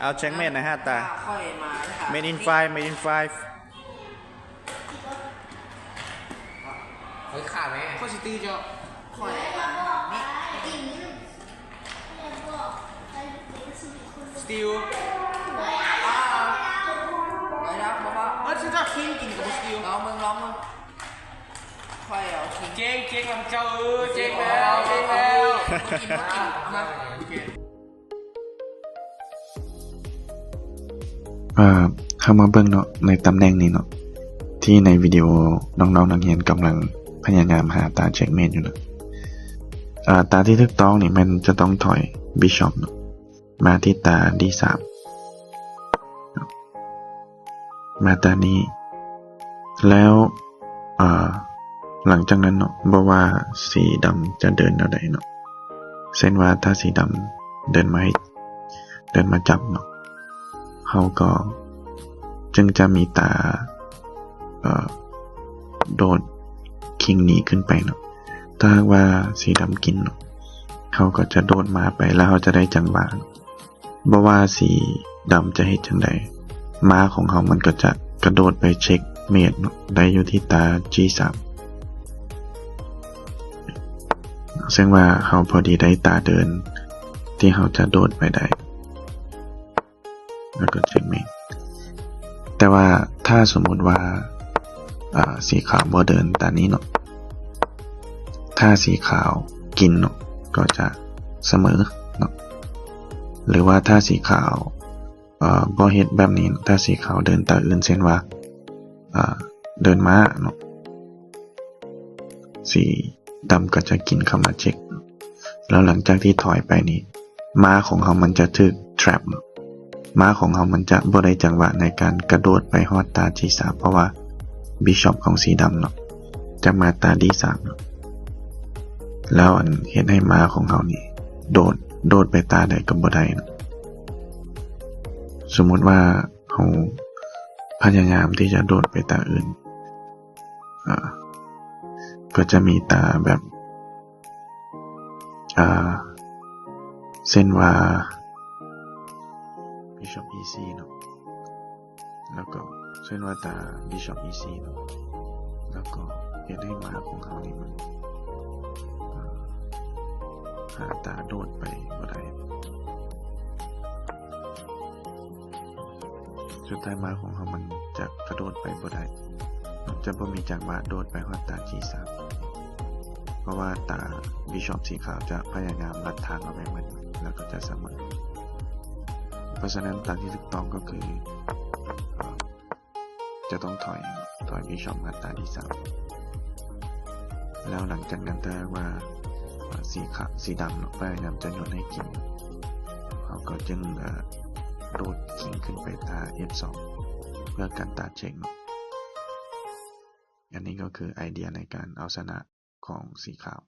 ເອົາແຈັກເມດໃນຫ້າຕາ. Mate in five, mate in five. ຂ້ອຍຂ້າແມ່ ຂ້ອຍຊິຕີເຈົ້າ ຂ້ອຍ Steal. ໄດ້ແລ້ວ ບໍ່ ບໍ່ ເອີ ຊິເຈົ້າຄິງກິນກັບ Steal. ລອງເບິ່ງ ລອງເບິ່ງ. ຂ້ອຍເອົາຄິງ ເຈັງ ເຈັງແລ້ວເຈົ້າ ເອີ ເຈັງແລ້ວ ເຈັງແລ້ວ. ມາ ໂອເຄ. ອ່າ ເຮົາມາເບິ່ງເນາະ ໃນຕຳແໜ່ງນີ້ເນາະ ທີ່ໃນວິດີໂອນ້ອງໆນັກຮຽນກຳລັງພະຍາຍາມຫາຕາແຈັກເມດຢູ່ເນາະ. ອ່າ ຕາທີ່ຖືກຕ້ອງນີ້ແມ່ນຈະຕ້ອງຖອຍບິຊອບເນາະ ມາທີ່ຕາດີສາມ ມາຕານີ້ ແລ້ວ ອ່າ ຫຼັງຈາກນັ້ນເນາະ ບໍ່ວ່າສີດຳຈະເດີນແນວໃດເນາະ ເຊັ່ນວ່າຖ້າສີດຳເດີນມາໃຫ້ ເດີນມາຈັບເນາະ ເຮົາກໍຈຶ່ງຈະມີຕາ ເອີ ໂດດຄິງໜີຂຶ້ນໄປເນາະ. ຖ້າຫາກວ່າສີດຳກິນເນາະ ເຮົາກໍຈະໂດດມ້າໄປ ແລ້ວເຮົາຈະໄດ້ຈັງຫວະ. ບໍ່ວ່າສີດຳຈະເຮັດຈັ່ງໃດ ມ້າຂອງເຮົາມັນກໍຈະກະໂດດໄປເຊັກເມດເນາະ ໄດ້ຢູ່ທີ່ຕາຈີສາມ ເຊິ່ງວ່າເຮົາພໍດີໄດ້ຕາເດີນທີ່ເຮົາຈະໂດດໄປໄດ້ ແລ້ວກໍເຊັກເມດ. ແຕ່ວ່າຖ້າສົມມຸດວ່າ ອ່າ ສີຂາວບໍ່ເດີນຕານີ້ເນາະ ຖ້າສີຂາວກິນເນາະ ກໍຈະສະເໝີເນາະ ຫຼືວ່າຖ້າສີຂາວ ເອີ ບໍ່ເຮັດແບບນີ້ ຖ້າສີຂາວເດີນຕາອື່ນ ເຊັ່ນວ່າ ເອີ ເດີນມ້າເນາະ ສີດຳກໍຈະກິນເຂົ້າມາເຊັກ ແລ້ວຫຼັງຈາກທີ່ຖອຍໄປນີ້ ມ້າຂອງເຮົາມັນຈະຖືກແທຣັບເນາະ ມ້າຂອງເຮົາມັນຈະບໍ່ໄດ້ຈັງຫວະໃນການກະໂດດໄປຮອດຕາຈີສາມ ເພາະວ່າບິຊອບຂອງສີດຳເນາະ ຈະມາຕາດີສາມເນາະ ແລ້ວອັນເຮັດໃຫ້ມ້າຂອງເຮົານີ້ໂດດ ໂດດໄປຕາໃດກໍບໍ່ໄດ້ເນາະ. ສົມມຸດວ່າເຮົາພະຍາຍາມທີ່ຈະໂດດໄປຕາອື່ນ ອ່າ ກໍຈະມີຕາແບບ ອ່າ ເຊັ່ນວ່າບິຊອບອີສີ່ເນາະ ແລ້ວກໍເຊັ່ນວ່າຕາບິຊອບອີສີ່ເນາະ ແລ້ວກໍເຮັດໃຫ້ມ້າຂອງເຮົານີ້ມັນ ອ່າ ຫາຕາໂດດໄປບໍ່ໄດ້. ສຸດທ້າຍມ້າຂອງເຮົາມັນຈະກະໂດດໄປບໍ່ໄດ້ ຈະບໍ່ມີຈັງຫວະໂດດໄປຮອດຕາຈີສາມ ເພາະວ່າຕາບິຊອບສີຂາວຈະພະຍາຍາມລັດທາງເອົາໄວ້ໝົດ ແລ້ວກໍຈະສະເໝີ. ເພາະສະນັ້ນຕາທີ່ຖືກຕ້ອງກໍຄື ເອີ ຈະຕ້ອງຖອຍ ຖອຍບິຊອບມາຕາທີສາມ ແລ້ວຫຼັງຈາກນັ້ນຖ້າຫາກວ່າ ເອີ ສີຂາ ສີດຳເນາະ ພະຍາຍາມຈະຍົນໃຫ້ກິນ ເຮົາກໍຈຶ່ງ ເອີ ໂດດຄິງຂຶ້ນໄປຕາເອັຟສອງ ເພື່ອກັນຕາເຈັກເນາະ. ອັນນີ້ກໍຄືໄອເດຍໃນການເອົາຊະນະຂອງສີຂາວ.